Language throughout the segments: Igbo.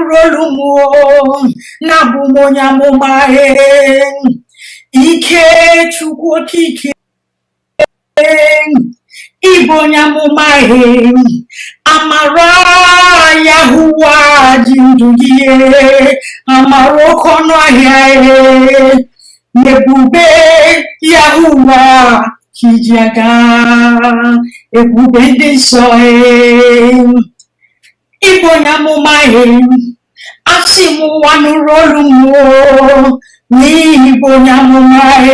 nụrụ olu m o, na abụ m onye amụma e. Ike Chukwu Okike, ịbụ onye amụma e. Amara Yahuwa ji ndụ gị e, amara oke ọnụ ahịa e. N'ebube Yahuwa ka iji aga, ebube ndị nsọ e. Ịbụ onye amụma e, asị m ụwa nụrụ olu m o, n'ihi bụ onye amụma e.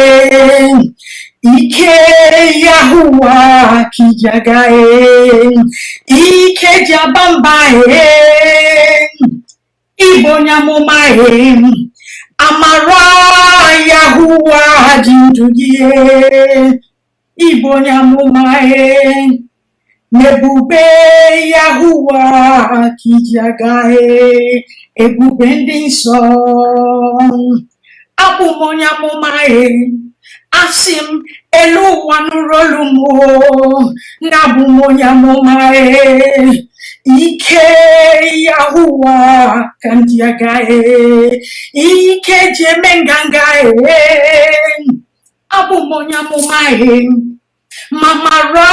Ike Yahuwa ka iji aga e, ike ji aba mba e. Ịbụ onye amụma e, amara Yahuwa ji ndụ gị e. Ịbụ onye amụma e, n'ebube Yahuwa ka iji aga e, ebube ndị nsọ. Abụ m onye amụma e, asị m elu ụwa nụrụ olu m o, na abụ m onye amụma e. Ike Yahuwa ka m ji aga e, ike ji eme nganga e. Abụ m onye amụma e, ma amara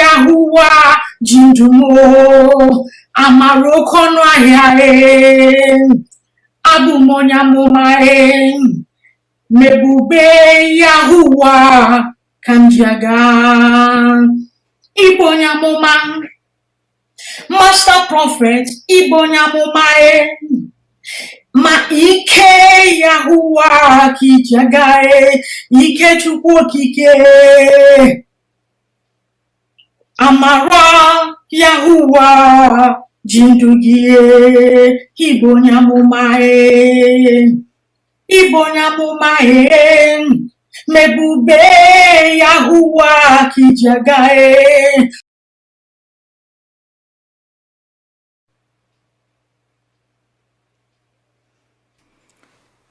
Yahuwa ji ndụ m o, amara oke ọnụ ahịa e. Abụ m onye amụma e, n'ebube Yahuwa ka m ji aga. Ịbụ onye amụma, master prophet, ịbụ onye amụma e, ma ike Yahuwa ka iji aga e, ike Chukwu Okike, amara Yahuwa ji ndụ gị e, ịbụ onye amụma e, ịbụ onye amụma e, n'ebube Yahuwa ka iji aga e.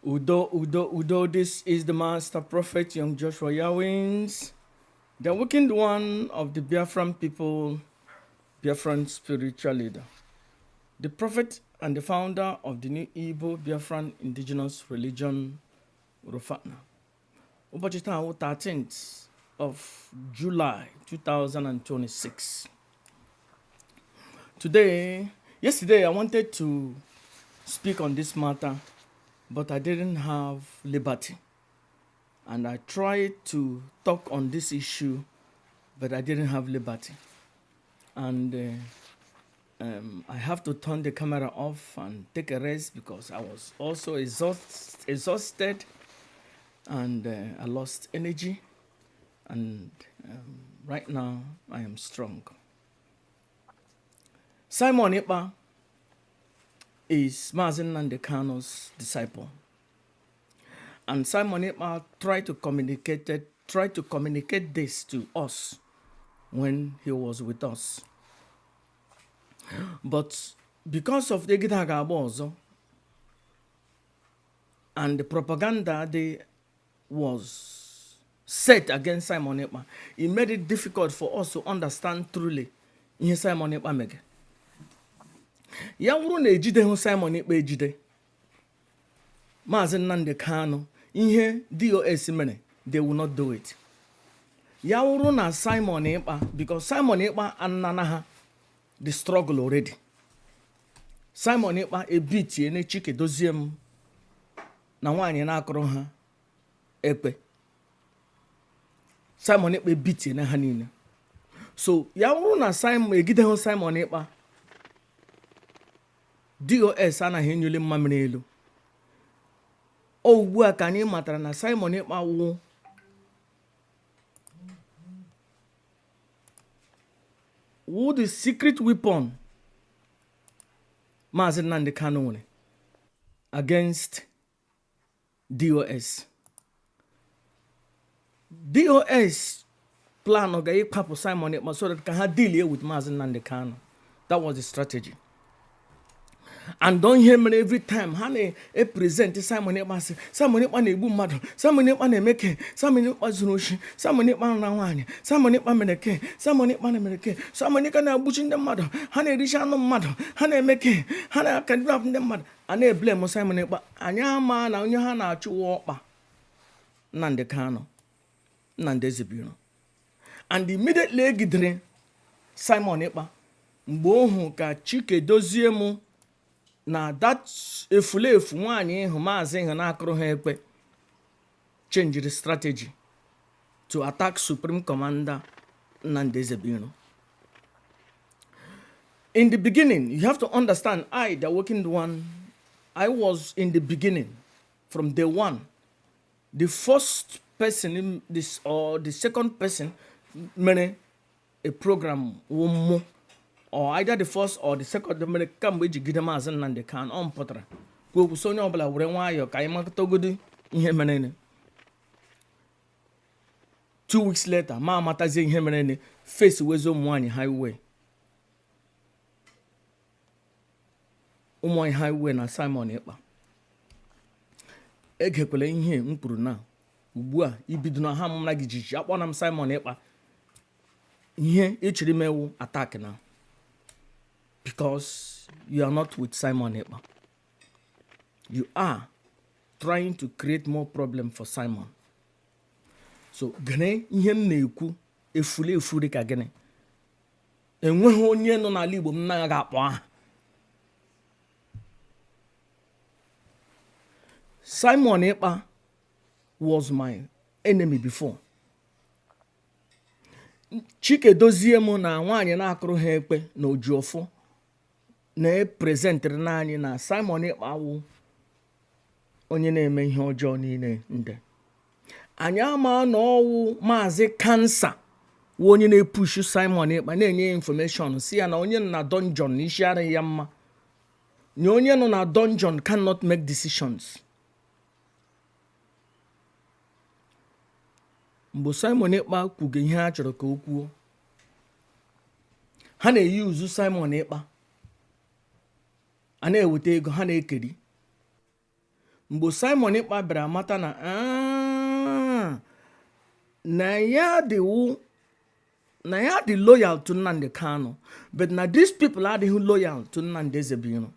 Udo, Udo, Udo, this is the Master Prophet Young Joshua Yawins, the wicked one of the Biafran people, Biafran spiritual leader, the prophet and the founder of the new Igbo Biafran indigenous religion, Rofana. Ụbọchị taa wụ 13th of July 2026. Today, yesterday, I wanted to speak on this matter, but I didn't have liberty. And I tried to talk on this issue, but I didn't have liberty. And I have to turn the camera off and take a rest because I was also exhausted and I lost energy. And right now, I am strong. Simon Ekpa is Mazi Nnamdi Kanu's disciple. And Simon Ekpa tried to communicate this to us when he was with us. But because of the Egide ga-agba ọzọ and the propaganda they was set against Simon Ekpa, it made it difficult for us to understand truly ihe Simon Ekpa mege. Ya wụrụ na ejideghị Simon Ekpa ejide, Maazị Nnamdi Kanu, ihe DOS mere, they will not do it. Ya wụrụ na Simon Ekpa, because Simon Ekpa anana ha the struggle already. Simon Ekpa ebitie na Chike dozie m na nwaanyị na-akụrụ ha ekpe. Simon Ekpa ebitie na ha niile. So ya wụrụ na Simon egideghị Simon Ekpa, DOS anaghị enyuli mmamịrị elu. O ugbu a ka anyị matara na Simon Ekpa wụ the secret weapon Maazị Nnamdi Kanu nwere against DOS. DOS plan ga ịkpapụ Simon Ekpa so that ka ha deal with Maazị Nnamdi Kanu. That was the strategy. And don ihe mere, every time ha na-epresent Simon Ekpa, sị Simon Ekpa na-egbu mmadụ, Simon Ekpa na-eme ke, Simon Ekpa zuru oshi, Simon Ekpa na nwaanyị, Simon Ekpa mere ke, Simon Ekpa na mere ke, Simon Ekpa na-egbuchi ndị mmadụ, ha na-erichi anụ mmadụ, ha na-eme ke, ha na-akadinap ndị mmadụ. A na-eblame Simon Ekpa. Anyị ama na onye ha na-achụwa ọkpa Nnamdi Kanu, Nnamdi Ezebiro. And immediately egidere Simon Ekpa, mgbe ohu ka Chike Dozie mụ na that efulefu nwaanyị ịhụ maazị ịhụ na-akụrụ ha ekpe changed strategy to attack Supreme Commander Nnamdi Ezebiro. In the beginning, you have to understand, I, the working one, I was in the beginning from day one. The first person in this or the second person mere a program wụ mụ, or either the first or the second mere kamgbe ejigide Maazị Nnamdi Kanu. Ọ m pụtara kwuo okwu sị onye ọbụla were nwayọọ ka anyị makọtagodi ihe mere. 2 weeks later, ma amatazie ihe mere face wezi ụmụ nwaanyị highway, ụmụ nwaanyị highway na Simon Ekpa. Egekwala ihe m kwuru na ugbu a ibido na ha mara gị jijiji. Akpọna m Simon Ekpa ihe echiri mewu attack na, because you are not with Simon Ekpa. You are trying to create more problem for Simon. So gịnị ihe m na-ekwu? Efuru efu dị ka gịnị? Enweghị onye nọ n'ala Igbo m na-agaghị akpọ aha. Simon Ekpa was my enemy before. Chike Dozie m na nwaanyị na-akụrụ ha ekpe na Ojiọfọ na-epresentịrị n'anyị na Simon Ekpa wụ onye na-eme ihe ọjọọ niile. Ndị anyị ama na ọwụ Maazị Kansa wụ onye na-epushu Simon Ekpa, na-enye ya information, si ya na onye nọ na dungeon na isi adịghị ya mma, na onye nọ na dungeon cannot make decisions. Mgbe Simon Ekpa kwugo ihe a chọrọ ka o kwuo, ha na-eyi uzu Simon Ekpa, a na-eweta ego ha na-ekeri. Mgbe Simon Ekpa bịara mata na na ya dị loyal to Nnamdi Kanu, but na these people adịghị loyal to Nnamdi Ezebiro,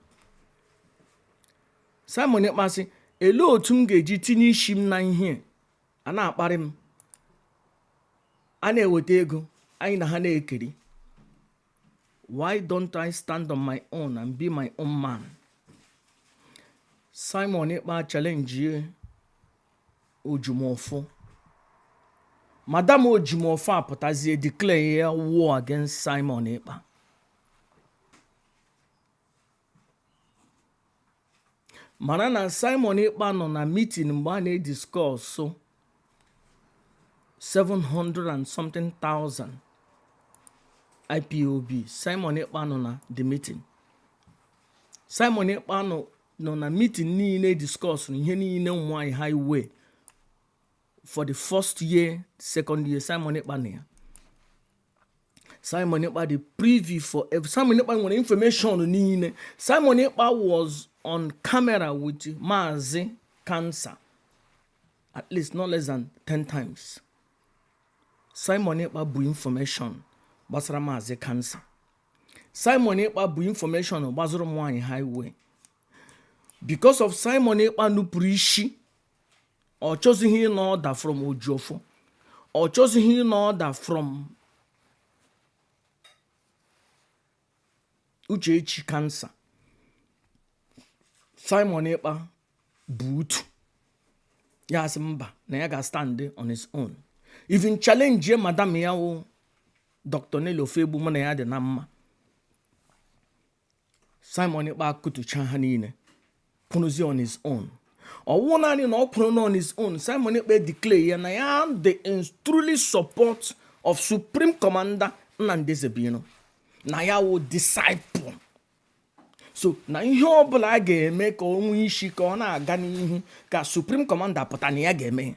Simon Ekpa sị, elee otu m ga-eji tinye isi m na ihe a na-akparị m, a na-eweta ego anyị na ha na-ekeri? Why don't I stand on my own and be my own man? Simon Ekpa challenge Ojumọfọ. Madam Ojumọfọ apụtazie declare ya war against Simon Ekpa. Mara na Simon Ekpa nọ na meeting mgbe a na-ediscuss 700 and something thousand IPOB. Simon Ekpa nọ na the meeting. Simon Ekpa nọ na meeting niile discuss ihe niile ụmụ nwaanyị highway for the first year, second year. Simon Ekpa na ya. Simon Ekpa dị privy for Simon Ekpa nwere information niile. Simon Ekpa was on camera with Maazị Cancer at least not less than 10 times. Simon Ekpa bụ information gbasara Maazị Cancer. Simon Ekpa bụ information gbasara ụmụ nwaanyị highway. Because of Simon Ekpa nupụrụ isi, ọ chọzighị ịna order from Ojiọfọ, ọ chọzighị ịna order from Uchechi Cancer. Simon Ekpa bụ utu ya sị mba, na ya ga-stand on his own, even challenge madam ya wụ Dr. Nelly Ofegbu, mụ na ya dị na mma. Simon Ekpa akụtucha ha niile, kwụrụzi on his own. Ọwụ naanị na ọ kwụrụ on his own, Simon Ekpa declare ya na ya dị in truly support of Supreme Commander Nnamdi Ezebiro, na ya wụ disciple. So na ihe ọbụla a ga-eme ka o nwee isi, ka ọ na-aga n'ihu, ka Supreme Commander pụta, na ya ga-eme ya.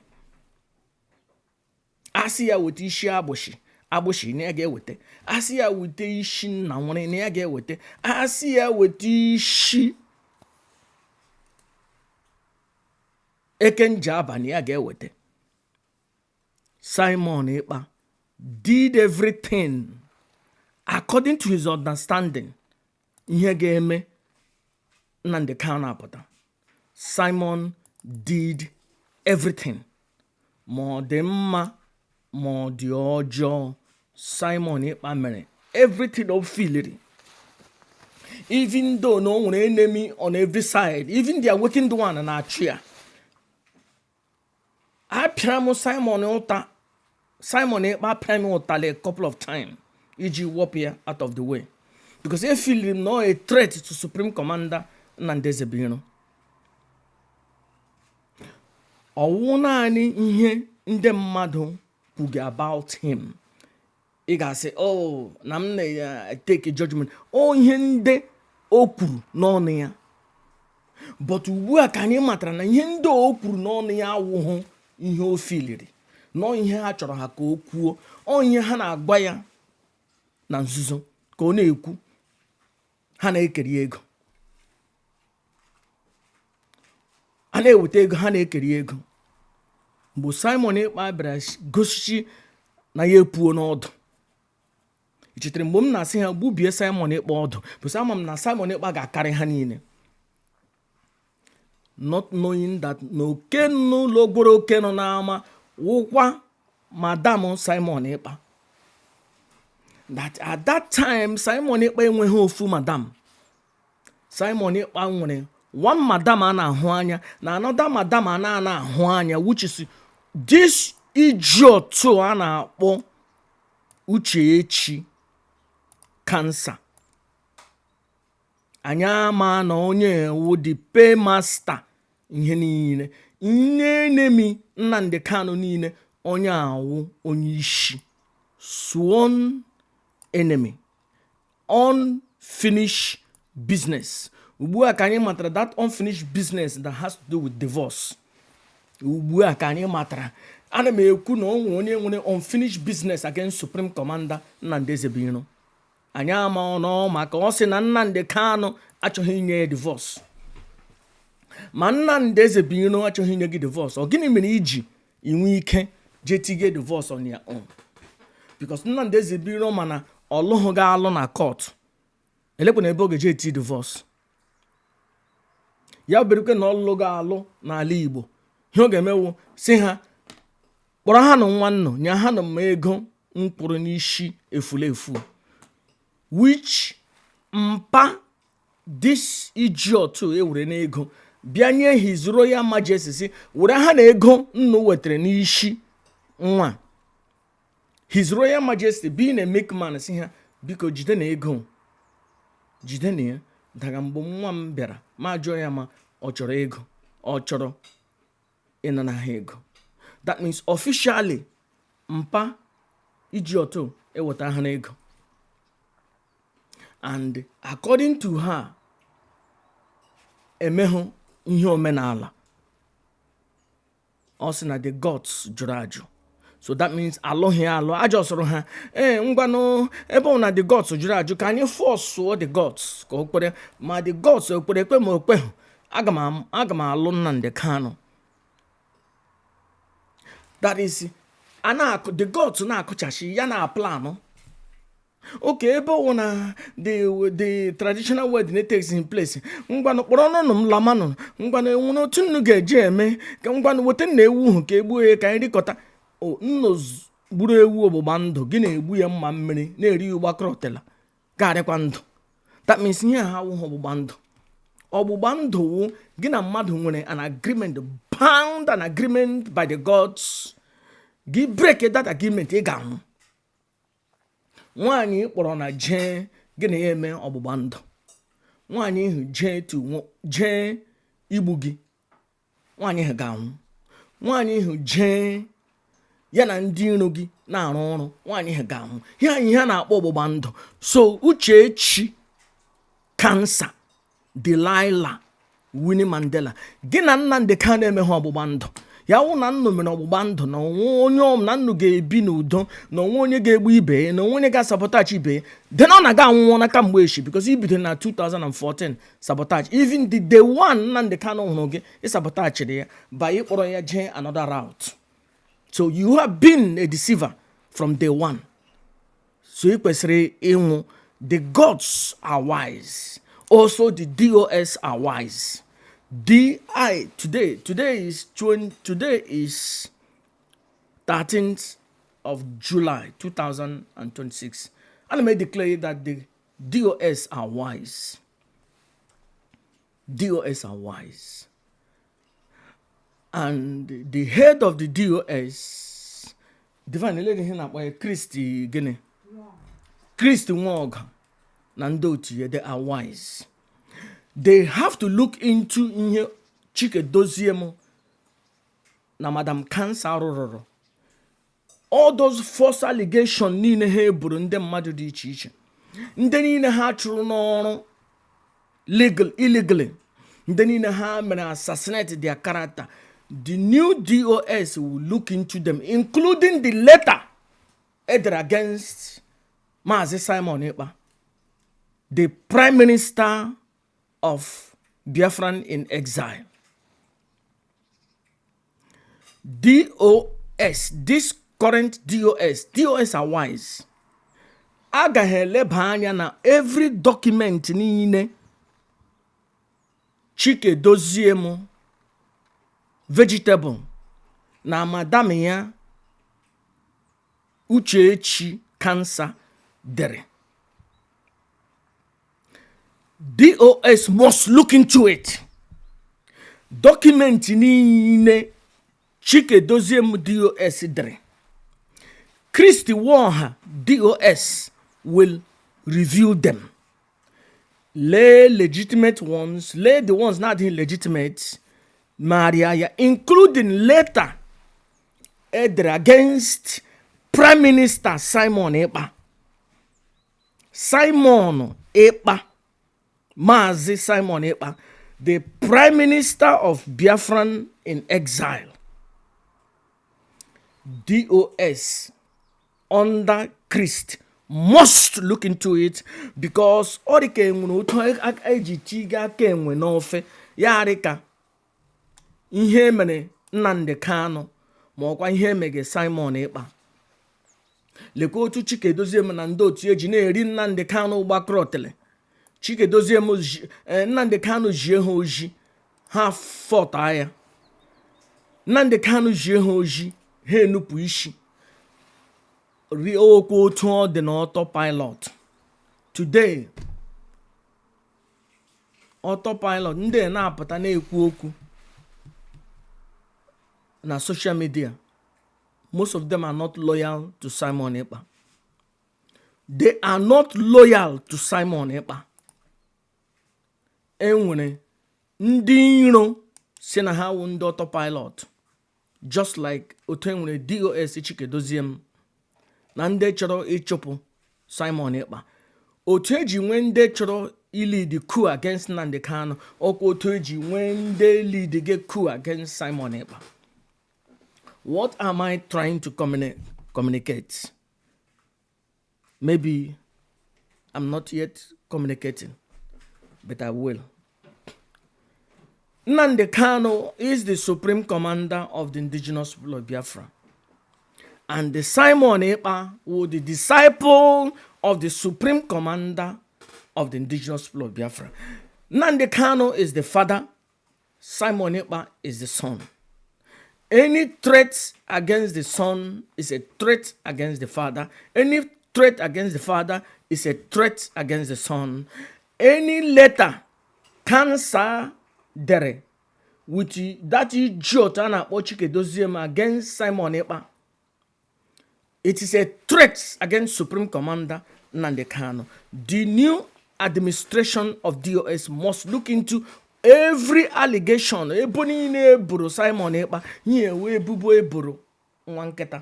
Asị ya weta isi agbụshị, Agbụshị na ya ga-eweta. Asị ya weta isi nna nwere na ya ga-eweta. Asị ya weta isi eke njaba na ya ga-eweta. Simon Ekpa did everything according to his understanding ihe ga-eme Nnamdi Kanu apụta. Simon did everything, ma ọ dị mma ma ọ dị ọjọọ. Simon Ekpa mere everything o filiri, even though na o nwere enemy on every side, even the awakened one na-achụ ya. Apịara m Simon ụta, Simon Ekpa apịara m ụtalị a couple of times iji wọpụ ya out of the way, because efiliri m na ọ a threat to Supreme Commander Nnamdi Ezebiro. Ọwụ naanị ihe ndị mmadụ kwuge about him, ị ga-asị, "Oh, na m na-take judgment." O ihe ndị o kwuru n'ọnụ ya, but ugbu a ka anyị matara na ihe ndị o kwuru n'ọnụ ya awụghụ ihe o filiri nọọ, ihe ha chọrọ ha ka o kwuo, ọ ihe ha na-agwa ya na nzuzo ka ọ na-ekwu. Ha na-ekeri ego, a na-eweta ego, ha na-ekeri ego. Mgbe Simon Ekpa bịara gosichi na ya epuo n'ọdụ, ị chetara mgbe m na-asị ha gbubie Simon Ekpa ọdụ? Bụ ama m na Simon Ekpa ga-akarị ha niile, not knowing that na oke n'ụlọ gworo oke nọ n'ama wụkwa Madam Simon Ekpa. That at that time, Simon Ekpa enweghị ofu madam. Simon Ekpa nwere one madam a na-ahụ anya na another madam a na ahụ anya, which is this idiot a na-akpọ Uchechi Cancer. Anyị ama na onye wu the paymaster ihe niile, nne enemy Nnamdi Kanu niile. Onye awụ onye isi sworn enemy, unfinished business. Ugbu a ka anyị matara that unfinished business that has to do with divorce. Ugbu a ka anyị matara. Ana m ekwu na o nwere onye nwere unfinished business against Supreme Commander Nnamdi Ezebiro. Anyị ama ọnụ maka ọ sị na Nnamdi Kanu achọghị inye ya divorce, ma Nnamdi Ezebiro achọghị inye gị divorce, ọ gịnị mere iji inwe ike jee tige divorce on your own? Because Nnamdi Ezebiro, mana ọ lụghị gị alụ na court, elekwana ebe ọ ga-eje eti divorce ya. Berukwe na ọlụlụ gị alụ n'ala Igbo, ihe ọ ga-emewu si ha kpọrọ ha nụ nwa nnụ nye ha nụ m ego mkpụrụ n'isi efulefu, which mpa this idiot ewere n'ego bịa nye His Royal Majesty, si were ha na ego nnu wetara n'isi nwa. His Royal Majesty, being a meek man, si ha, "Biko, jide na ego, jide na ya." Daga mgbe nwa m bịara ma jụọ ya ma ọ chọrọ ego, ọ chọrọ ịnana ha ego. That means officially mpa idiot eweta ha n'ego, and according to her, emehụ ihe omenala. Ọ sị na the gods jụrụ ajụ, so that means alụghị alụ. Ajọ sọrọ ha, ee, ngwanụ, ebe ọ na the gods jụrụ ajụ, ka anyị forceụọ the gods ka o kwere. Ma the gods ekwere ekwe ma okweghị, aga m alụ Nnamdi Kanu. That is, a na-akụ the gods na-akụchachi ya na planụ oke ebe ọwụ na the traditional wedding takes in place. Ngwanụ, kpọrọ ọnụ m lamanụ. Ngwanụ, enwere otu nnu ga-eji eme ka ngwanụ weta nna ewu hụ ka egbuo ya ka anyị rikọta. O nnu gburu ewu ọgbụgba ndụ gị na-egbu ya mma mmiri na-eri ya ụgbakọrọtela garịkwa ndụ. That means ihe ha awụghị ọgbụgba ndụ. Ọgbụgba ndụ wụ gị na mmadụ nwere an agreement, bound an agreement by the gods. Gị break that agreement, ị ga-anwụ. Nwaanyị kpọrọ na jee gị na ya eme ọgbụgba ndụ, nwaanyị ahụ jee tu jee igbu gị, nwaanyị ahụ ga-anwụ. Nwaanyị ahụ jee ya na ndị iro gị na-arụ ọrụ, nwaanyị ahụ ga-anwụ. Ihe anyị ihe a na-akpọ ọgbụgba ndụ. So Uchechi Cancer, Delilah Winnie Mandela, gị na Nnamdi Kanu emeghe ọgbụgba ndụ. Ya wụ na nnụ mere ọgbụgba ndụ na onwe onye na nnụ ga-ebi n'udo, na onwe onye ga-egbu ibe ya, na onwe onye ga-asabotage ibe ya, then ọ na-aga anwụọ n'aka mgbe echi, because ibido na 2014 sabotage. Even the day one Nnamdi Kanu hụrụ gị, ịsabotachiri ya by ịkpọrọ ya jee another route. So you have been a deceiver from day one, so ị kwesịrị ịnwụ. The gods are wise, also the DOS are wise. Di today today is 20, today is 13th of July 2026, and I may declare that the DOS are wise. DOS are wise, and the head of the DOS, Divine Eledi, ihe na-akpọ ya Kristi gịnị, Kristi Nwaọga na ndị otu ya, they are wise. They have to look into ihe Chike Doziem na Madam Cancer rụrụrụ, all those false allegation niile ha eburu ndị mmadụ dị iche iche, ndị niile ha chụrụ n'ọrụ legal illegally, ndị niile ha mere assassinate their character. The new DOS will look into them, including the letter edere against Maazị Simon Ekpa, the prime minister of Biafran in exile. DOS, this current DOS, DOS are wise. Agaghị eleba anya na every document niile Chike Doziem vegetable na madam ya Uchechi Cancer dere. DOS must look into it. Document niile Chike Doziem DOS dere, Christy Nwoha DOS will review them, lee legitimate ones, lee the ones not legitimate, maria ya, including letter edere against Prime Minister Simon Ekpa. Simon Ekpa, Maazị Simon Ekpa, the Prime Minister of Biafran in exile. DOS under Christ must look into it, because ọ dị ka enwere otu eji chiga aka enwe n'ofe ya, dị ka ihe mere Nnamdi Kanu ma ọkwa ihe emege Simon Ekpa. Lekwa otu Chike Doziem na ndị otu eji na-eri Nnamdi Kanu gbakọrọtịlị. Chike Doziem, Nnamdi Kanu jie ha oji, ha fọta ya. Nnamdi Kanu jie ha oji, ha enupụ isi rie okwu. Otu ọ dị na autopilot today, autopilot ndị na-apụta na-ekwu okwu na social media, most of them are not loyal to Simon Ekpa. They are not loyal to Simon Ekpa. Enwere ndị iro si na ha wụ ndị autopilot, just like otu enwere DOS Chike Doziem na ndị chọrọ ịchụpụ Simon Ekpa, otu eji nwee ndị chọrọ ilead coup against Nnamdi Kanu, ọkwa otu eji nwee ndị lead ge coup against Simon Ekpa. What am I trying to communicate? Maybe I'm not yet communicating, but I will. Nnamdi Kanu is the supreme commander of the Indigenous People of Biafra. And the Simon Ekpa was the disciple of the supreme commander of the Indigenous People of Biafra. Nnamdi Kanu is the father, Simon Ekpa is the son. Any threat against the son is a threat against the father. Any threat against the father is a threat against the son. Any letter Cancer dere with that idiot a na-akpọ Chike Doziem against Simon Ekpa, it is a threat against Supreme Commander Nnamdi Kanu. The new administration of DOS must look into every allegation, ebo niile eboro Simon Ekpa. Ihe ewe ebubo eboro nwa nkịta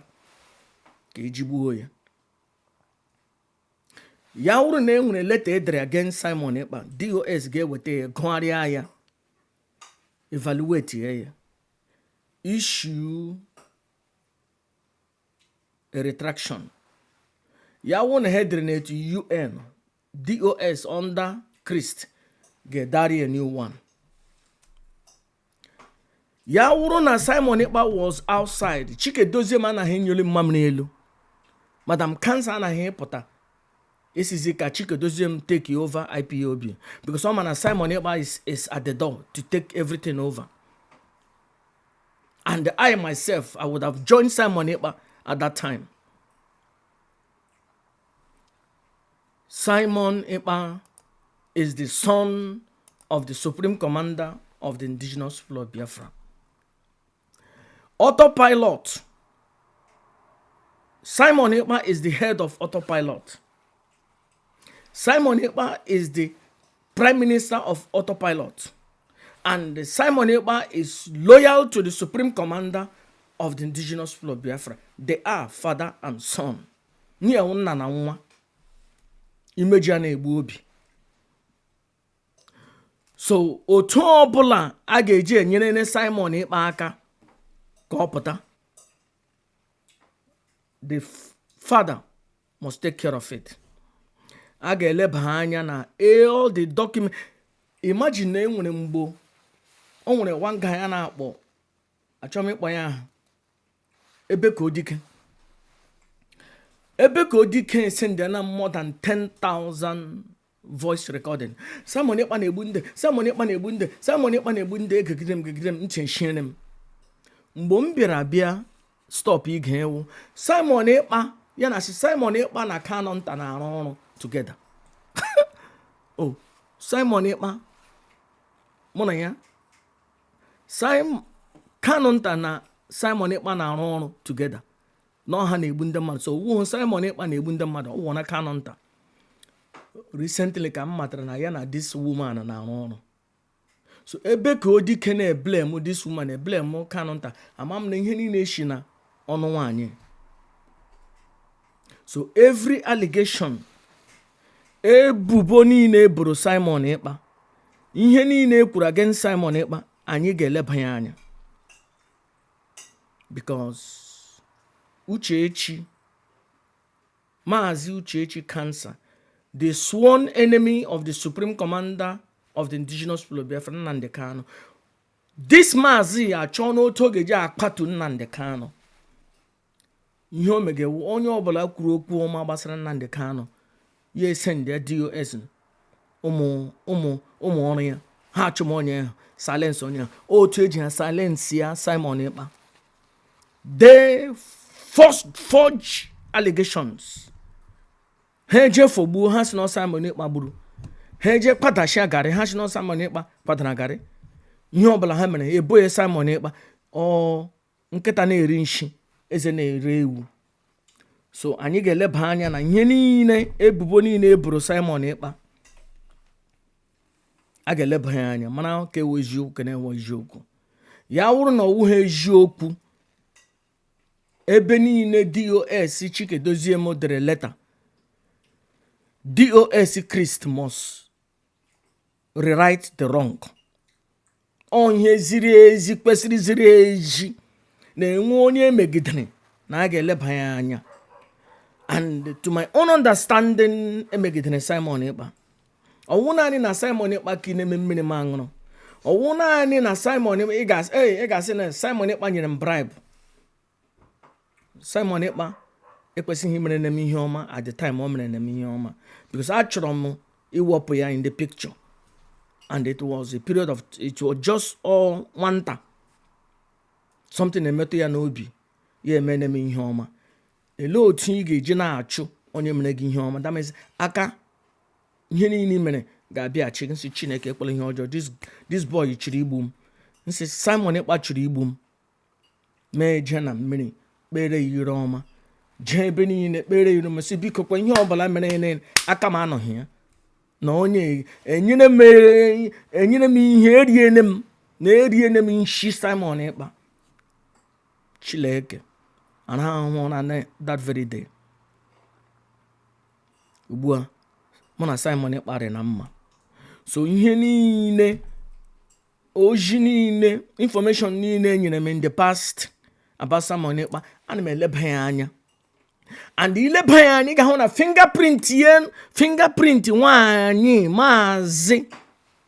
ka eji gbuo ya. Ya wụrụ na e nwere letter edere against Simon Ekpa, DOS ga-eweta ya, gụgharịa ya, evaluate ya. Issue a retraction. Ya wụ na ha edere n'etu UN, DOS under Christ ga-edari a new one. Ya wụrụ na Simon Ekpa was outside, Chike Doziem anaghị enyoli mmamịrị elu, Madam Cancer anaghị pụta esizi ka Chike Doziem take over IPOB, because ọ ma na Simon Ekpa is at the door to take everything over. And I myself, I would have joined Simon Ekpa at that time. Simon Ekpa is the son of the Supreme Commander of the Indigenous People of Biafra. Autopilot. Simon Ekpa is the head of Autopilot. Simon Ekpa is the Prime Minister of Autopilot. And Simon Ekpa is loyal to the Supreme Commander of the Indigenous People of Biafra. They are father and son. Nye nna na nwa. Imeji a na-egbu obi. So otu ọbụla a ga-eji enyere ne Simon Ekpa aka ka ọ pụta, the father must take care of it. A ga-eleba anya na all the document. Imagine na enwere mgbo o nwere one guy a na-akpọ, achọrọ m ịkpọ ya aha, ebe ka odike, ebe ka odike send na more than 10,000 voice recording. Simon Ekpa na-egbu ndị, Simon Ekpa na-egbu ndị, Simon Ekpa na-egbu ndị. Egegide m, gegide m, ntị eshiere m. Mgbe m bịara bịa stop ige ewu Simon Ekpa ya na si Simon Ekpa na Kanu nta na-arụ ọrụ together. Oh, Simon Ekpa, mụ na ya, Simon Kanu nta na Simon Ekpa na-arụ ọrụ together na ọha na-egbu ndị mmadụ. So owuhu Simon Ekpa na-egbu ndị mmadụ, ọwụ na Kanu nta. Recently ka m matara na ya na this woman na-arụ ọrụ. So ebe ka odike na-eblame this woman, eblame Kanu nta, ama m na ihe niile esi na ọnụ nwaanyị. So every allegation, ebubo niile eboro Simon Ekpa, ihe niile e kwuru against Simon Ekpa, anyị ga-eleba ya anya, because Uchechi, Maazị Uchechi Cancer, the sworn enemy of the Supreme Commander of the Indigenous People of Biafra, Nnamdi Kanu, this Maazị achọ n'otu ọ ga-eji akpatu Nnamdi Kanu. Ihe o megewu, onye ọbụla kwuru okwu ọma gbasara Nnamdi Kanu, ya esend ya DOS, ụmụ ụmụ ụmụ ọrụ ya, ha achụm onye ahụ, silence onye ahụ. Otu eji ha silence ya Simon Ekpa, they first forge allegations. Ha eje fogbuo, ha si na Simon Ekpa gburu. Ha eje kpadashia garị, ha si na Simon Ekpa kpadara garị. Ihe ọbụla ha mere, eboghị Simon Ekpa. Ọ nkịta na-eri nshi, eze na-ere ewu. So anyị ga-eleba anya na ihe niile, ebubo niile eboro Simon Ekpa. A ga-eleba ya anya, mara ka ewe eziokwu, ka na-enwe eziokwu. Ya wụrụ na ọwụ ha eziokwu, ebe niile DOS Chike Doziem dere letter, DOS Christ must rewrite the wrong. Ọ ihe ziri ezi, kwesịrị ziri ezi na-enwe onye emegidere na a ga-eleba ya anya. And to my own understanding, emegidere Simon Ekpa. Ọwụ naanị na Simon Ekpa ka ị na-eme mmiri m aṅụrụ. Ọwụ naanị na Simon Ekpa, ị ga-asị na Simon Ekpa nyere m bribe. Simon Ekpa ekwesịghị imere m ihe ọma at the time o mere m ihe ọma, because achọrọ m iwepụ ya in the picture, and it was a period of, it was just all nwata, something na-emetụ ya n'obi, ya eme m ihe ọma. Elee otu ị ga-eji na-achụ onye mere gị ihe ọma? That means aka ihe niile i mere ga-abịaghachi. Nsị Chineke ekwela ihe ọjọọ. This boy chiri igbu m. Nsị Simon Ekpa chiri igbu m. Mee jee na mmiri kpere ya ire ọma, jee ebe niile kpere ya ire ọma, sị biko kwa, ihe ọbụla mere ya, aka m anọghị ya, na onye enyere m ihe, eriene m na eriene m nshi Simon Ekpa. Chineke arahụ ụra na that very day. Ugbu a mụ na Simon Ekpa rị na mma. So ihe niile Ozi niile, information niile e nyere m in the past about Simon Ekpa, ana m eleba ya anya. And ileba ya anya, ị ga-ahụ na fingerprint ya, fingerprint nwaanyị Maazị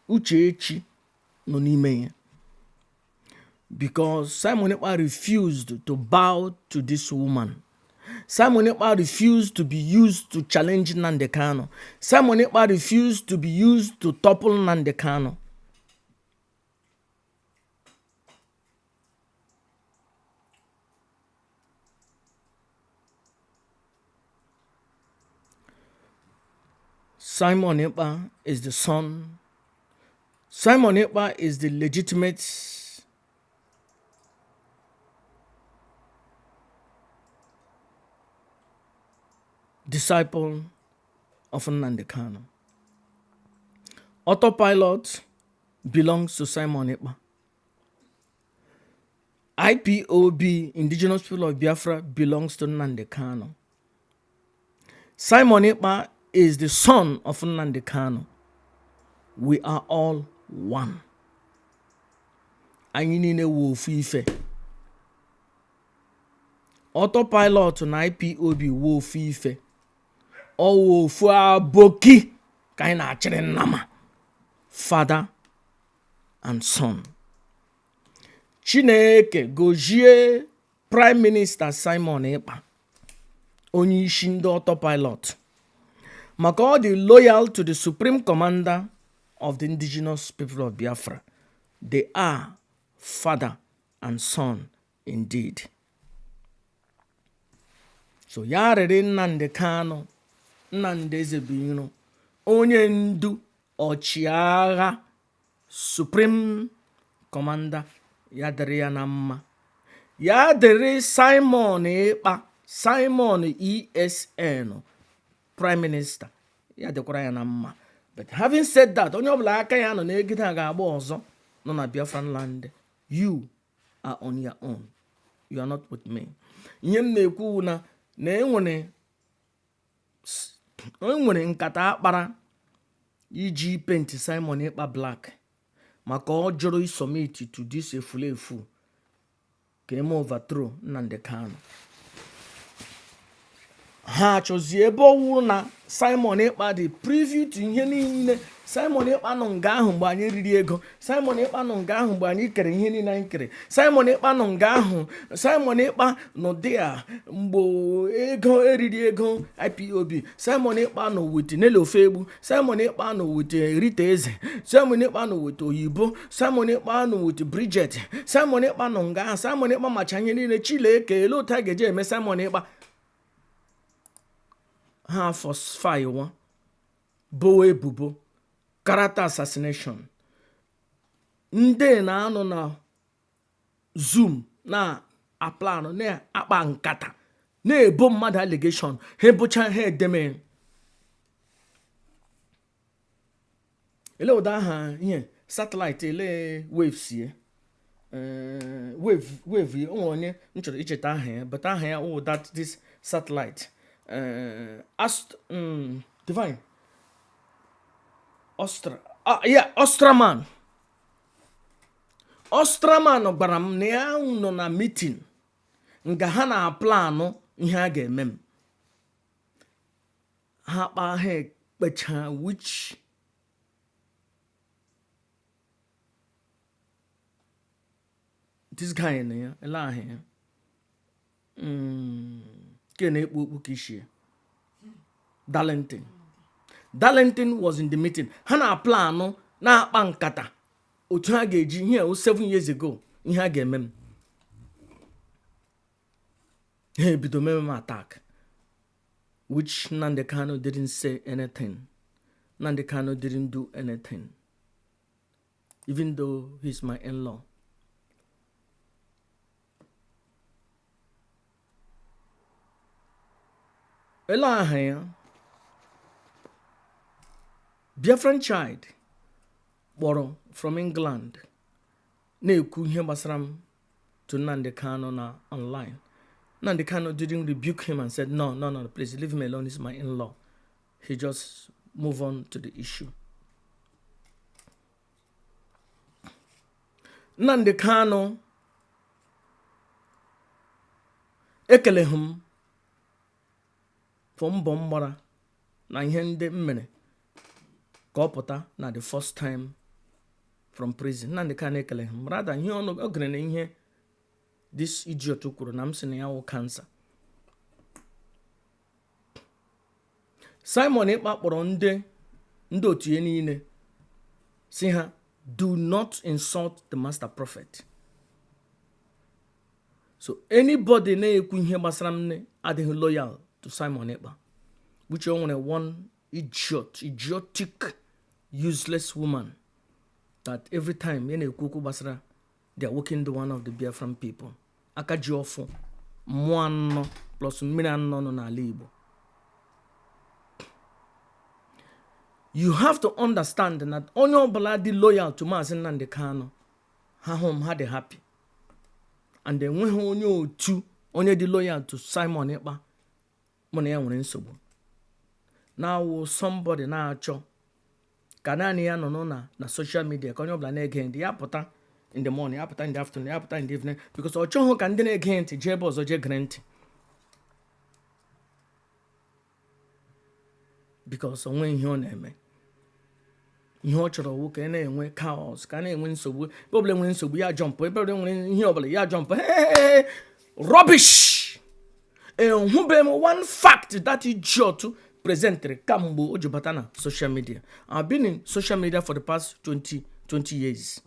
Uchechi nọ n'ime ya, because Simon Ekpa refused to bow to this woman. Simon Ekpa refused to be used to challenge Nnamdi Kanu. Simon Ekpa refused to be used to topple Nnamdi Kanu. Simon Ekpa is the son. Simon Ekpa is the legitimate disciple of Nnamdi Kanu. Autopilot belongs to Simon Ekpa. IPOB, Indigenous People of Biafra, belongs to Nnamdi Kanu. Simon Ekpa is the son of Nnamdi Kanu. We are all one. Anyị niile wụ ofu ife. Autopilot na IPOB wụ ofu ife. Ọ wụ ofu aboki ka anyị na-achịrị nnama. Father and son. Chineke gozie Prime Minister Simon Ekpa, onye isi ndị autopilot, maka ọ dị loyal to the Supreme Commander of the Indigenous People of Biafra. They are father and son indeed. So ya rịrị Nnamdi Kanu, Nnamdi Ezebiro, onye ndu ọchịagha Supreme Commander, ya dịrị ya na mma. Ya dịrị Simon Ekpa, Simon ESN Prime Minister, ya dịkwara ya na mma. But having said that, onye ọbụla aka ya nọ n'egide a ga-agba ọzọ nọ na Biafran land, you are on your own, you are not with me. Ihe m na-ekwu na enwere nkata akpara iji paint Simon Ekpa black, maka ọ jụrụ isubmit to this efulefu ka eme overthrow Nnamdi Kanu. Ha achọzie ebe ọ wụrụ na Simon Ekpa dị privy to ihe niile. Simon Ekpa nọ nga ahụ mgbe anyị riri ego. Simon Ekpa nọ nga ahụ mgbe anyị kere ihe niile anyị kere. Simon Ekpa nọ nga ahụ. Simon Ekpa nọ there mgbe ego eriri ego IPOB. Simon Ekpa nọ with Nelly Ofegbu. Simon Ekpa nọ with Rita Eze. Simon Ekpa nọ with Oyibo. Simon Ekpa nọ with Bridget. Simon Ekpa nọ nga ahụ. Simon Ekpa macha ihe niile. Chileke ele otu a ga-eji eme Simon Ekpa. Ha falsify wa bowe ebubo character assassination. Ndị na-anọ na Zoom na aplanụ na-akpa nkata na-ebo mmadụ allegation, ha ebocha ha edeme ele ụda aha ihe satellite ele waves ye wave ye. O nwere onye m chọrọ icheta aha ya, but aha ya wụ that this satellite ast divine Ostra, ah, yeah, Ostraman. Ostraman gwara m na ya nọ na meeting nga ha na-aplanụ ihe a ga-eme m. Ha kpaa, ha ekpecha, which this guy na ya ele aha ya ke na-ekpu okpu ka ishie Darlington. Darlington was in the meeting. Ha na-aplanụ, na-akpa nkata otu ha ga-eji ihe o 7 years ago ihe a ga-eme m. Ha ebido meme m attack, which Nnamdi Kanu didn't say anything. Nnamdi Kanu didn't do anything, even though he's my in-law. Ele aha ya Biafran child kpọrọ from England na-ekwu ihe gbasara m to Nnamdi Kanu na online. Nnamdi Kanu didn't rebuke him and said, "No, no, no, please leave him alone, he's my in-law." He just move on to the issue. Nnamdi Kanu ekeleghị m for mbọ m gbara na ihe ndị m mere ka ọ pụta na the first time from prison. Nnamdi Kanu ekeleghị m. Rather, ihe ọ gere na ihe this idiot kwuru na m sị na ya wụ cancer. Simon Ekpa kpọrọ ndị otu ya niile sị ha, "Do not insult the master prophet." So anybody na-ekwu ihe gbasara m adịghị loyal to Simon Ekpa, which o nwere one idiot, idiotic, useless woman that every time ya na-ekwu okwu gbasara the awakened one of the Biafran people, aka ji ọfọ mmụọ anọ plus mmiri anọ nọ n'ala Igbo. You have to understand that onye ọbụla dị loyal to Maazị Nnamdi Kanu, ha hụ m, ha dị happy. And enweghị onye otu onye dị loyal to Simon Ekpa mụ na ya nwere nsogbu na-awụ somebody na-achọ ka naanị ya nọ na social media, ka onye ọbụla na-ege ntị. Ya pụta in the morning, ya pụta in the afternoon, ya pụta in the evening, because ọ chọghị ka ndị na-ege ntị jee ebe ọzọ jee gere ntị, because o nweghị ihe ọ na-eme. Ihe ọ chọrọ wụ ka a na-enwe chaos, ka a na-enwe nsogbu. Ebe ọbụla nwere nsogbu, ya jump. Ebe ọbụla nwere ihe ọbụla, ya jump. Rubbish! Ehụbeghị m one fact that idiot presented kamgbe o ji bata na social media. I've been in social media for the past 20 years,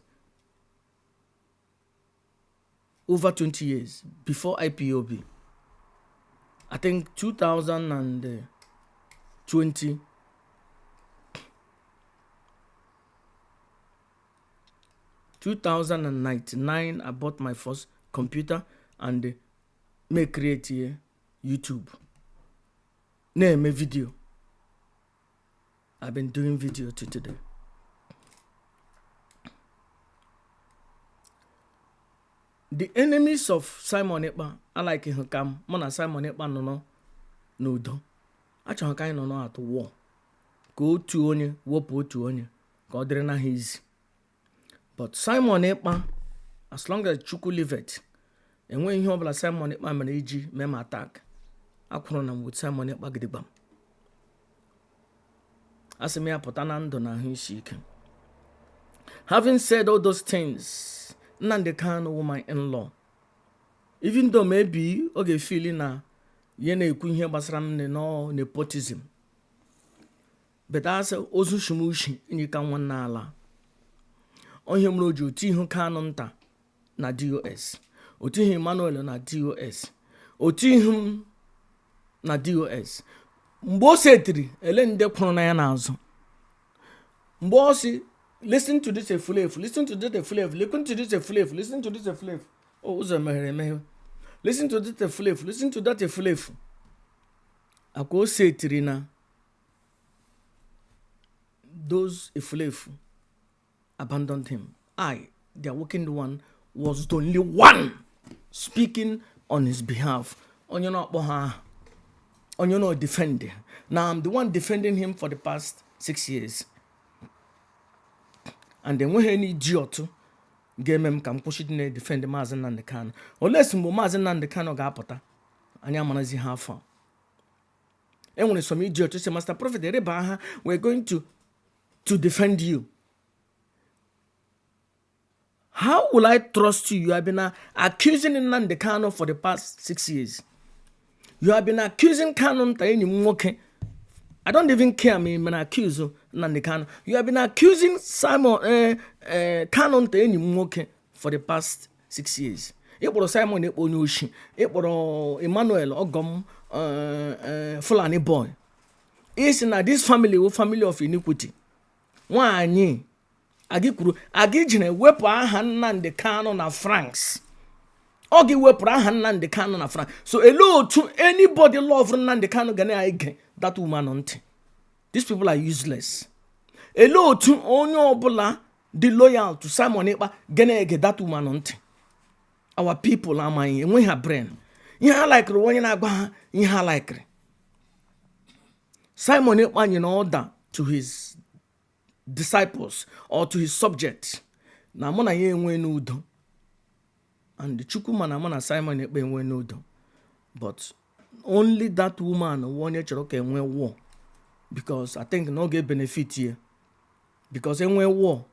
over 20 years before IPOB. I think 2020, 2099, I bought my first computer and me create here YouTube na-eme video. I've been doing video to today. The enemies of Simon Ekpa alike ka mụ na Simon Ekpa nọ n'udo. Achọghị ka anyị nọ at war, ka otu onye wepụ otu onye, ka ọ dịrị na ha easy. But Simon Ekpa, as long as Chukwu liveth, enweghị ihe ọbụla Simon Ekpa mere iji mee m attack. Akwụrụ na m with Simon Ekpa gidigbam. Asị m ya pụta na ndụ na ahụ isi ike. Having said all those things, Nnamdi Kanu wụ my in-law. Even though maybe ọ ga-efili na ya na-ekwu ihe gbasara m nọ nepotism, but asị ozu shumushi enyi ka nwanne ala onye mere o ji otu ihu Kanu nta na DOS, otu ihu Emmanuel na DOS, otu ihu m na DOS. Mgbe o setiri ele ndị kwụrụ na ya n'azụ, mgbe ọ sị, "Listen to this efulefu, listen to this efulefu, listen to this efulefu, listen to this efulefu," o ụzọ meghere emeghe. "Listen to this efulefu, listen to that efulefu," akwa o setiri na those efulefu abandoned him. I, the awakened one, was the only one speaking on his behalf. Onye na-akpọ ha aha, onye na defend. Now I'm the one defending him for the past 6 years. And enweghị any idiot ga-eme m ka m kwụsị dị na-edefend Maazị Nnamdi Kanu. Unless mgbe Maazị Nnamdi Kanu ga-apụta, anyị amarazi ha afọ. E nwere some idiot say, "Master Prophet, rịba ha, we're going to defend you." How will I trust you? You have been accusing Nnamdi Kanu for the past 6 years. You have been accusing Kanu nta enyi m nwoke. I don't even care ma ị mere accuse Nnamdi Kanu. You have been accusing Simon Kanu nta enyi m nwoke for the past 6 years. Ị kpọrọ Simon Ekpa onye oshi. Ị kpọrọ Emmanuel ọgọm Fulani boy. Ị sị na this family wụ family of iniquity. Nwaanyị agị kwuru agị jiri wepụ aha Nnamdi Kanu na France. Ọ gị wepụrụ aha Nnamdi Kanu na France. So elee otu anybody love Nnamdi Kanu ga na-ege that woman ntị? These people are useless. Elee otu onye ọbụla dị loyal to Simon Ekpa ga na-ege that woman ntị? Our people amaghị, enweghị ha brain. Ihe ha likiri, onye na-agwa ha ihe ha likiri. Simon Ekpa nyere order to his disciples or to his subjects na mụ na ya enwe n'udo. And Chukwu mana mụ na Simon Ekpa enwe n'udo, but only that woman wụ onye chọrọ ka enwe war, because I think na ọ ga-benefit ya, because enwe war,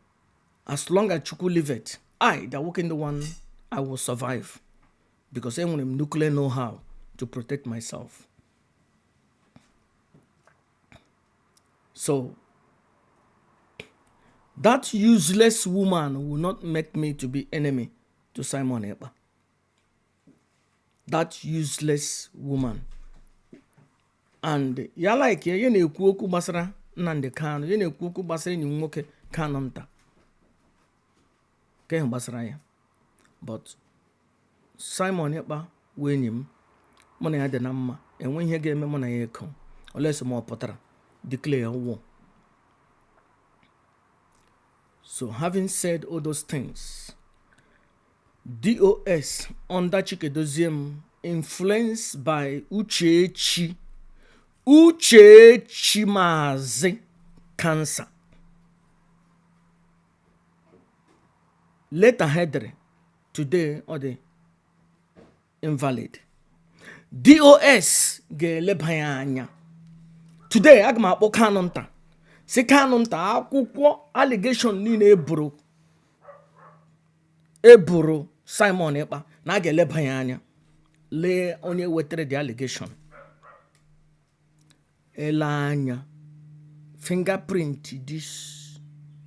as long as Chukwu live it, I, the working the one, I will survive, because enwere m nuclear know-how to protect myself. So that useless woman will not make me to be enemy to Simon Ekpa. That useless woman. And ya like ya na-ekwu okwu gbasara Nnamdi Kanu, ya na-ekwu okwu gbasara enyi m nwoke Kanu nta nke gbasara ya. But Simon Ekpa wụ enyi m, mụ na ya dị na mma. Enwe ihe ga-eme mụ na ya eko unless ma ọ pụtara declare war. So having said all those things, DOS under Chikedoziem, influenced by Uchechi, Uchechi Maazị Cancer, letter ha today ọ dị invalid. DOS ga-eleba ya anya. Today aga m akpọ Kanu nta, si Kanu nta akwụkwọ allegation niile eburu Simon Ekpa na a ga-eleba ya anya, lee onye wetara the allegation, ele anya fingerprint this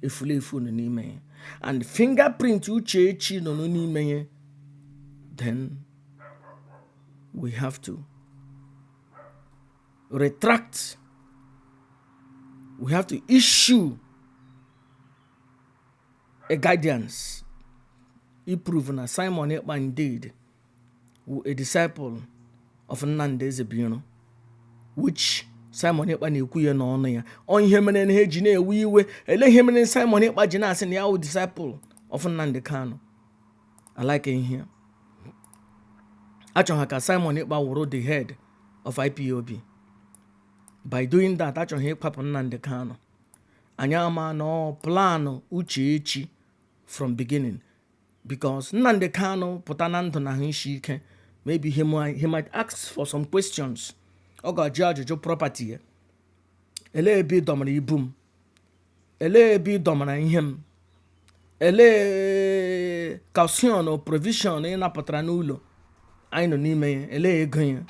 efulefu nọ n'ime ya and fingerprint Uchechi nọ n'ime ya, then we have to retract, we have to issue a guidance prove na Simon Ekpa indeed a disciple of Nnamdi Ezebiro, which Simon Ekpa na-ekwu ya n'ọnụ ya. Ọ ihe mere na ha eji na-ewe iwe. Ele ihe mere Simon Ekpa ji na-asị na ya wụ disciple of Nnamdi Kanu? I like ihe achọghị ka Simon Ekpa wụrụ the head of IPOB. By doing that, achọghị ịkwapụ Nnamdi Kanu. Anyị ama na ọ plan Uchechi from beginning, because Nnamdi Kanu pụta na ndụ na ahụ isi ike, maybe he might ask for some questions. Ọ ga-ajụ ajụjụ property ya: elee ebe ị dọmara ibu m? Elee ebe ị dọmara ihe m? Elee caution or provision ị napụtara n'ụlọ anyị nọ n'ime ya? Elee ego ya?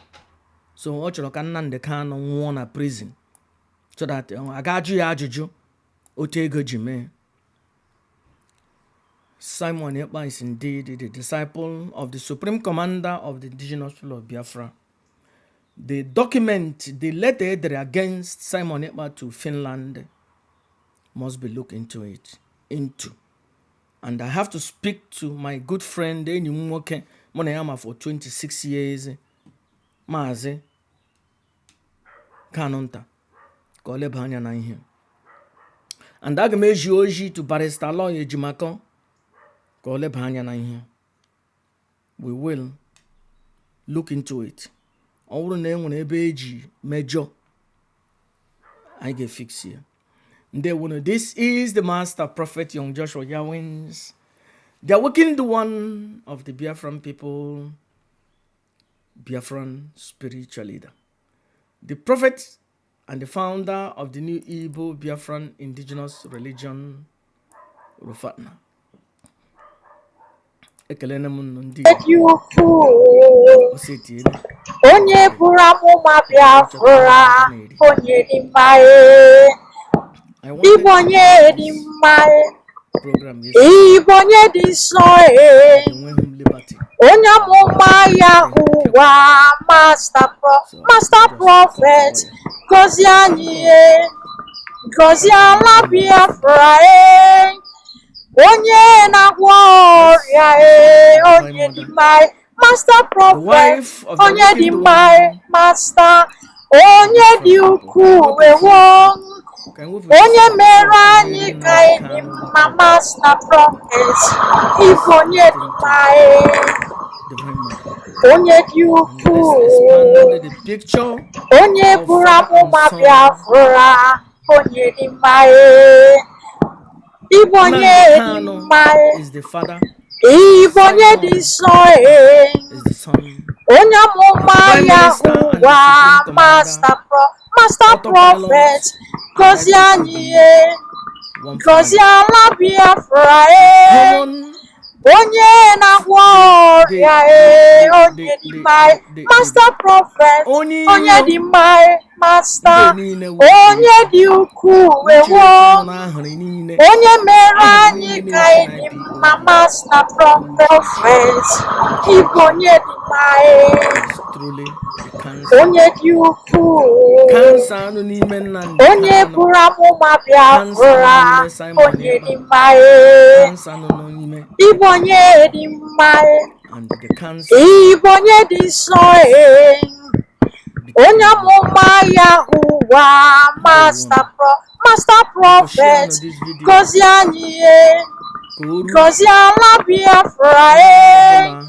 So ọ chọrọ ka Nnamdi Kanu nwụọ na prison so that a ga-ajụ ya ajụjụ otu ego ji mee. Simon Ekpa is indeed the disciple of the Supreme Commander of the Indigenous People of Biafra. The document, the letter edere against Simon Ekpa to Finland must be looked into. And I have to speak to my good friend, enyi m nwoke mụ na ya ma for 26 years, Maazị Kanunta, ka ọ leba anya na ihe. And aga m eji oji to Barrister Aloy Ejimakor ka ọ leba anya na ihe. We will look into it. Ọ bụrụ na e nwere ebe eji mejọ, anyị ga-efix ya. Ndewonu. This is the Master Prophet Young Joshua Yawins, the awakened one of the Biafran people, Biafran spiritual leader, the prophet and the founder of the new Igbo Biafran indigenous religion, Rufatna. Ekelene m unu ndị Igbo. Dị ukwuu. Osetiele. Onye buru amụma Biafra, onye dị mma e. I Ịbụ wanted onye dị mma e. program yesterday. Ịbụ onye dị nsọ e. Enweghị m liberty. Onye amụma Yahuwa, So Master just Prophet, gọzie anyị e. Gọzie ala Biafra e. Onye na-agwọ ọrịa e, onye dị mma e. Master The Prophet, wife of the onye dị wicked mma e, one. Master, onye dị ukwuu ewo. Ka anyị wepụ Onye mere anyị ka anyị dị mma, Master Prophet, ịbụ onye dị mma e. Divine Mother. Onye dị And ukwuu. let's expand the picture Onye of buru father and amụma son. Biafra, onye dị mma e. Ịbụ onye Nnamdi dị Kanu mma e. is the father. Ịbụ onye dị Simon nsọ e. is the son Onye of the amụma Prime Minister and the Yahuwa, Supreme Commander, Master Prophet, Autopilot, and gọzie IPOB, anyị e. one Gọzie family. ala Biafra e. Common Onye na-agwọ the ọrịa e, the onye the dị the mma the e. the the Master Prophet, onye onye iro dị mma e, ndị Master, niile wụ onye Uchechi. dị ukwuu Uchechi ewo. nọ n'ahụrị niile, Onye mere ahụrị anyị niile ka na-esi anyị na dị IPOB mma, Master wụ Prophet, Uchechi. ịbụ onye dị mma e. Is truly a cancer. Onye dị ukwuu, Cancer nọ n'ime Nnamdi onye Kanu, buru amụma cancer nọ Biafra, n'ime Simon onye Ekpa, dị mma e. cancer nọ n'ime Ịbụ onye dị mma e. and the cancer Ịbụ onye dị nsọ is e. Onye between amụma Yahuwa, ndewo. Master Biko share Prophet, nụ this video gọzie anyị e. ka o ruo Gọzie ala Biafra onye e. ọbụla.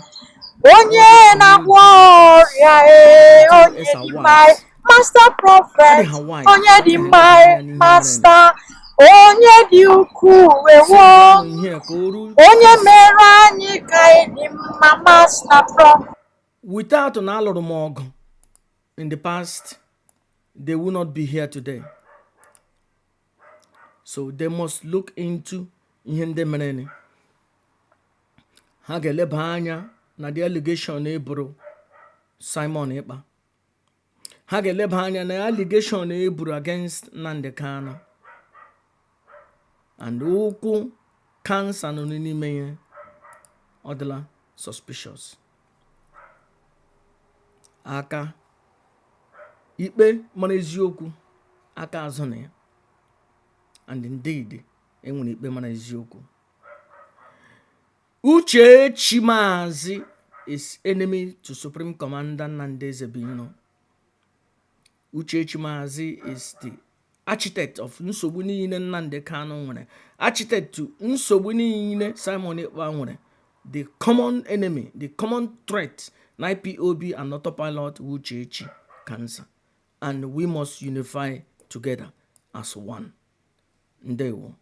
Onye All the na-agwọ new ọrịa e, onye DOS are dị mma e. wise. Master Adị Prophet, ha wise, onye dị adị ha mma eleba e. anya n'ihe mere. Master, onye dị ukwuu ewo. Send nụ ihe ka o ruo Onye this mere anyị ka anyị dị mma, Master Prophet. without na alụrụ m ọgụ in the past, they will not be here today. So they must look into ihe ndị mere. Ha ga-eleba anya na the allegation eboro Simon Ekpa. Ha ga-eleba anya na allegation eburu against Nnamdi Kanu and okwu cancer nọ n'ime ya. Ọ dịla suspicious. Aka ikpe mara eziokwu aka azụ na ya, and indeed enwere ikpe mara eziokwu. Uchechi Maazị is enemy to Supreme Commander Nnamdi Ezebino. Uchechi Maazị is the architect of nsogbu niile Nnamdi Kanu nwere, architect to nsogbu niile Simon Ekpa nwere. The common enemy, the common threat na IPOB and autopilot, Uchechi cancer, and we must unify together as one. Ndewo.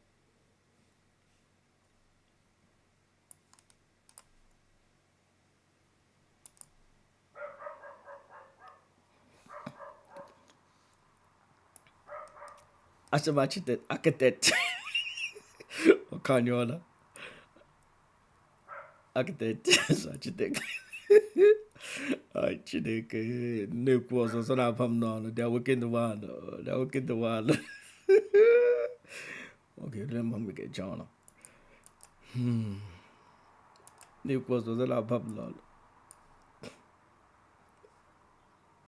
Asị m architect, architect ọkanyụọla, architect, architect. Ai, Chineke, na-ekwu ọzọ ọzọ na-aba m n'ọnụ. The awakened one, the awakened one. Oge erule mma m ga-eje ọrụ. Na-ekwu ọzọ ọzọ na-aba m n'ọnụ.